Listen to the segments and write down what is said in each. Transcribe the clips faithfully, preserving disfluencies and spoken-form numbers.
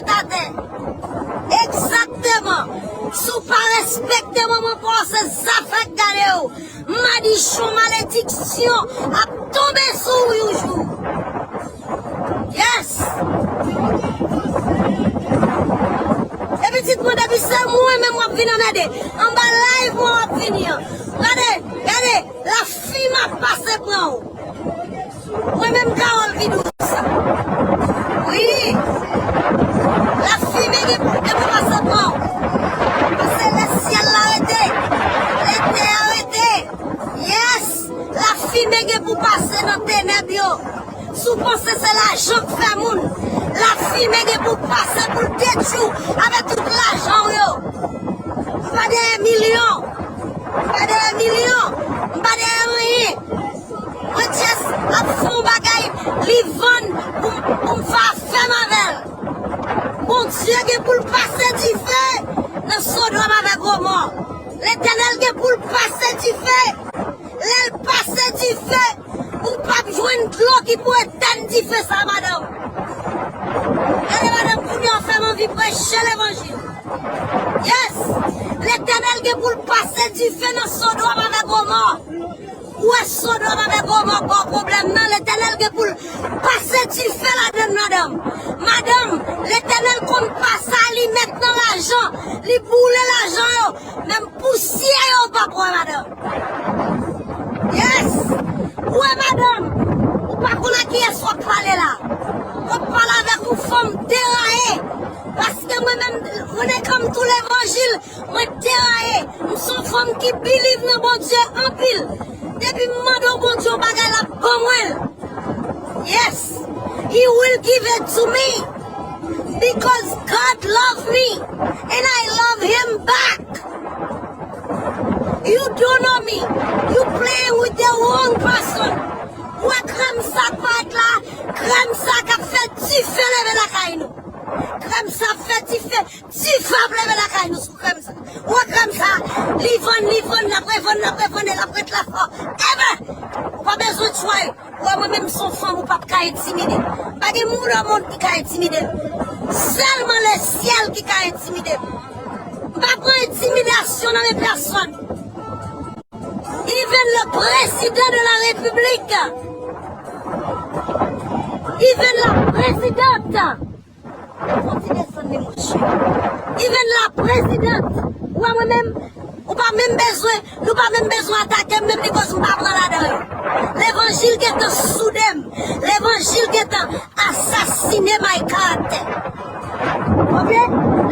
atè. Egzakteman. Si w pa respekte manman pa w, se zafè k gade w. Madichon, malediksyon ap tonbe sou w yon jou. Yes! E pitit mwen, depi se mwen menm w ap vin anmède. Anba live mwen w ap vini an. Gade, gade, lafimen ap pase pran w. Mwen menm Carole ki di w sa. Wi. Lafimen gen pou, gen pou pase pran w. Paske lè syèl la rete, lè tè a rete. Yes! Lafimen gen pou pase nan tenèb yo. Si w panse se lajan k fè moun, lafimen gen pou pase pou l detwi w avèk tout lajan w yo. M pa dèyè milyon. M pa dèyè milyon. M pa dèyè anyen. Mwen just ap fè yon bagay, li vann pou m, pou m fè afè m avè l. Bondye gen pou l pase dife nan Sodòm avèk Gomò. Letènèl gen pou l pase dife. Lè l pase dife, ou p ap jwenn dlo ki pou etèn dife sa, madanm. Gade, madanm, kounye a w fè m anvi preche levanjil. Yes! Letènèl gen pou l pase dife nan Sodòm avèk Gomò. Ou wè Sodòm avèk Gomò pa w pwoblèm nan, Letènèl gen pou l pase dife ladann, madanm. Madanm, Letènèl konn pase alimèt nan lajan, li boule lajan yo, menm pousyè yo w p ap wè, madanm. Yes! Ou wè, madanm, ou pa konn a kiyès w ap pale la. W ap pale avèk yon fanm deraye. Paske mwen menm, when it come to levanjil, mwen deraye. M se yon fanm ki believe nan Bondye anpil. Depi m mande w Bondye yon bagay, l ap ban mwen l. Yes, he will give it to me because God love me and I love him back. You don't know me. You playing with the wrong person. Ou wè krèm sa k parèt la, krèm sa k ap fè dife leve lakay nou. Krèm sa ap fè dife, dife ap leve lakay nou sou krèm sa. Ou wè krèm sa, li vann, li vann, l ap revann, l ap revann, e l ap ret la forever. Ou pa bezwen try. Ou wè mwen menm se yon fanm ou p ap ka entimide. Pa gen moun nan mond ki ka entimide m. Sèlman lesyèl ki ka entimide m. M pa pran entimidasyon nan men pèsonn. Even le président de la République. Even la présidente. Fò ti desann li, monchè. Even la présidente. Ou wè mwen menm, ou pa menm bezwen, nou pa menm bezwen atake m, menm li koz m pa pran ladan yo. Levanjil gentan soude m. Levanjil gentan asasine my karaktè. Ok?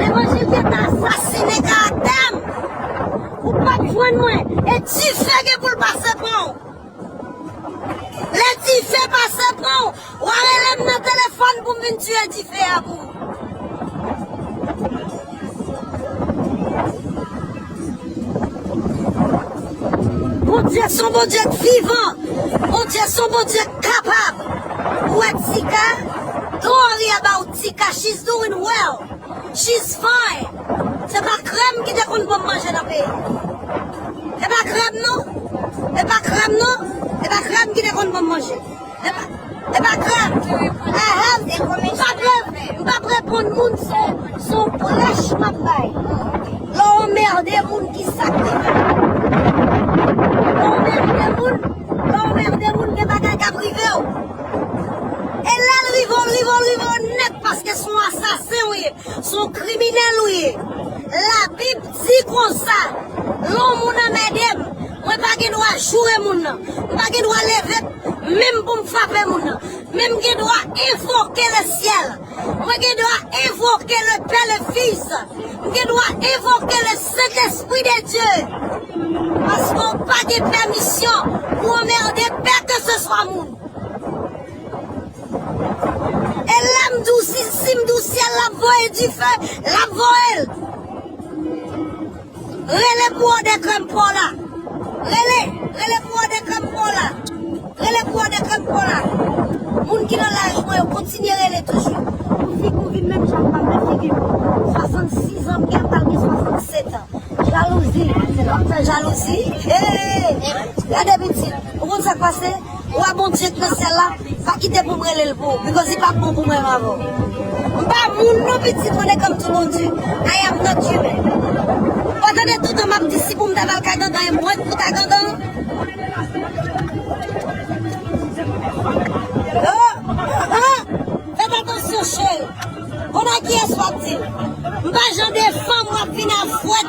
Levanjil gentan asasine karaktè m. Ou p ap jwenn mwen. E dife gen pou l pase pran w. Lè dife pase pran w, w a rele m nan telefòn pou m vin tiye dife a pou ou. Bondye se yon Bondye k vivan. Bondye se yon Bondye k kapab. Ou wè Tika? Don't worry about Tika. She's doing well. She's fine. Se pa krèm ki te konn ban m manje nan peyi. E pa krèm non. E pa krèm non. E pa krèm ki te konn ban m manje. E pa, e pa krèm. Ehe. M p ap re-, m p ap reponn moun se, se yon prèch m ap bay. Lè w anmède moun ki sa k rive. Lè w anmède moun, lè w anmède moun gen bagay k ap rive w. E lè l rive w, l rive w, l rive w nèt paske se yon asasen w ye. Se yon kriminèl ou ye. Labib di konsa, lè yon moun anmède m, mwen pa gen dwa joure moun nan. M pa gen dwa leve men m pou m frape moun nan. Men m gen dwa envoke lesyèl. Mwen gen dwa envoke le Pè, le Fis. M gen dwa envoke le Sentespri de Dye. Paske w pa gen pèmisyon pou anmède pè ke se swa moun. E lè m di w, si, si m di w syèl la ap voye dife, l ap voye l. Rele pou òdè krèm pa w la. Rele, rele pou òdè krèm pa w la. Rele pou òdè krèm pa w la. Moun ki nan laj mwen yo kontinye rele toujou. Pou figi w vin menm jan ak m, men figi m. Swasannsis an m gen, m pral gen swasannset an. Jalouzi, w ap fè jalouzi. Hey! Gade pitit, ou konn sa k pase? Wa Bondye k nan syèl la, pa kite pou m rele l pou ou, because li p ap bon pou mwen avè w. M pa moun non pitit, when it come to Bondye. I am not human. Ou pa tande toutan m ap di si pou m ta pral ka gangan, e mwen k pou ta gangan. Oh, ah, ah. Fèt atansyon, cheri. Konn a kiyès w ap di l. M pa jan de fanm w ap vin a fwèt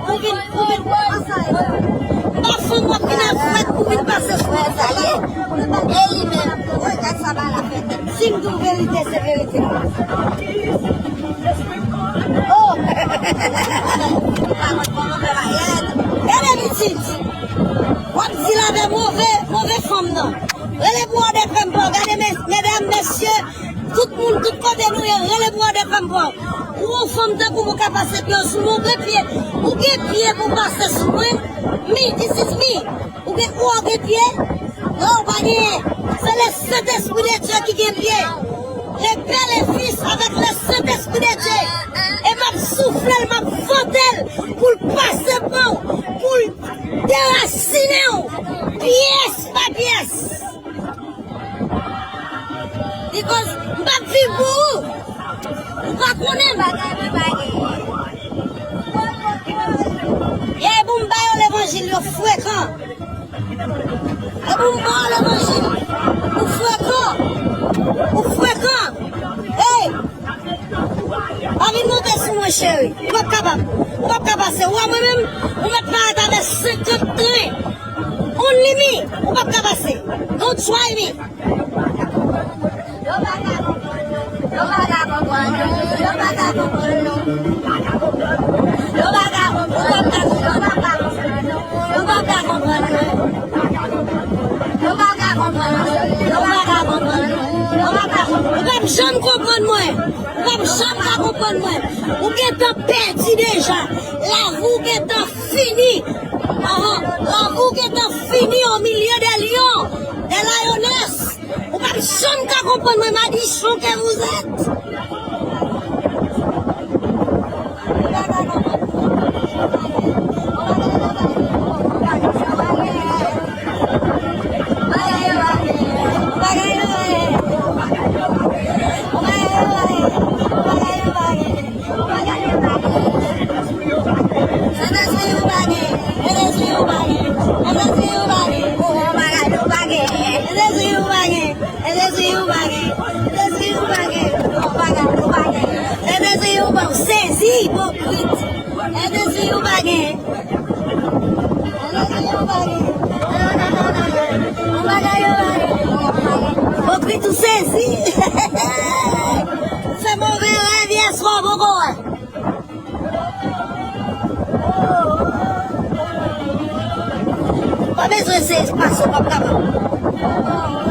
pou vin, pou vin. M pa fanm w ap vin a fwèt pou vin pase sou mwen sa ye. E li menm, regarde sa ba la fèt. Si m di w verite, se verite. Oh! Gade pitit. W ap di l avè move, move fanm nan. Rele pou ode fè m pa w. Gade, mes-, medam, mesye, tout moun, tout kote nou ye, rele pou ode fè m pa w. Ou yon fanm tankou m, ou ka pase pye w sou mwen, ou gen pye, ou gen pye pou pase sou mwen. Me, this is me. Ou gen, ou gen pye? Non, ou pa genyen. Se le Sentespri de Dye ki gen pye. Le Pè, le Fis avèk le Sentespri de Dye. E m ap soufle l, m ap vante l pou l pase pran w, pou l derasinen w, pyès pa pyès. Because m p ap viv pou ou. Ou pa konnen m. Ye, pou m ba yo levanjil, yo frekan. E pou m ba yo levanjil. Ou frekan. Ou frekan. Hey! Pa vin monte sou mwen, cheri. Ou p ap kapab. Ou p ap ka pase. Ou wè mwen menm, ou mèt parèt avè senkant tren. Only me. Ou p ap ka pase. Don't try me. Yo pa ka konprann nou. Yo pa ka konprann nou. Yo pa ka konprann nou. Yo pa ka konprann nou. Yo pa ka konprann nou. Yo pa ka konprann nou. Yo pa ka konprann nou. Yo pa ka konprann nou. Yo pa ka konprann nou. Ou p ap janm konprann mwen. Ou p ap janm ka konprann mwen. Ou gentan pèdi deja. Lavi w gentan fini. Ahan. Lavi w gentan fini au milieu des lions, des lionnesses. Ou p ap janm ka konprann mwen, madichon que vous êtes. Sentespri ou pa gen, Sentespri ou pa gen, Sentespri ou pa gen, ou gon bagay ou pa gen. Sentespri ou pa gen, Sentespri ou pa gen, Sentespri ou pa gen, ou gon bagay ou pa gen. Sentespri ou pa, ou sezi, ipokrit. Sentespri ou pa gen. Sentespri ou pa gen. Ou bagay ou pa gen. Ipokrit, ou sezi. Ou fè move rèv yè swa, ou poko wè. Pa bezwen se pase w p ap kapab.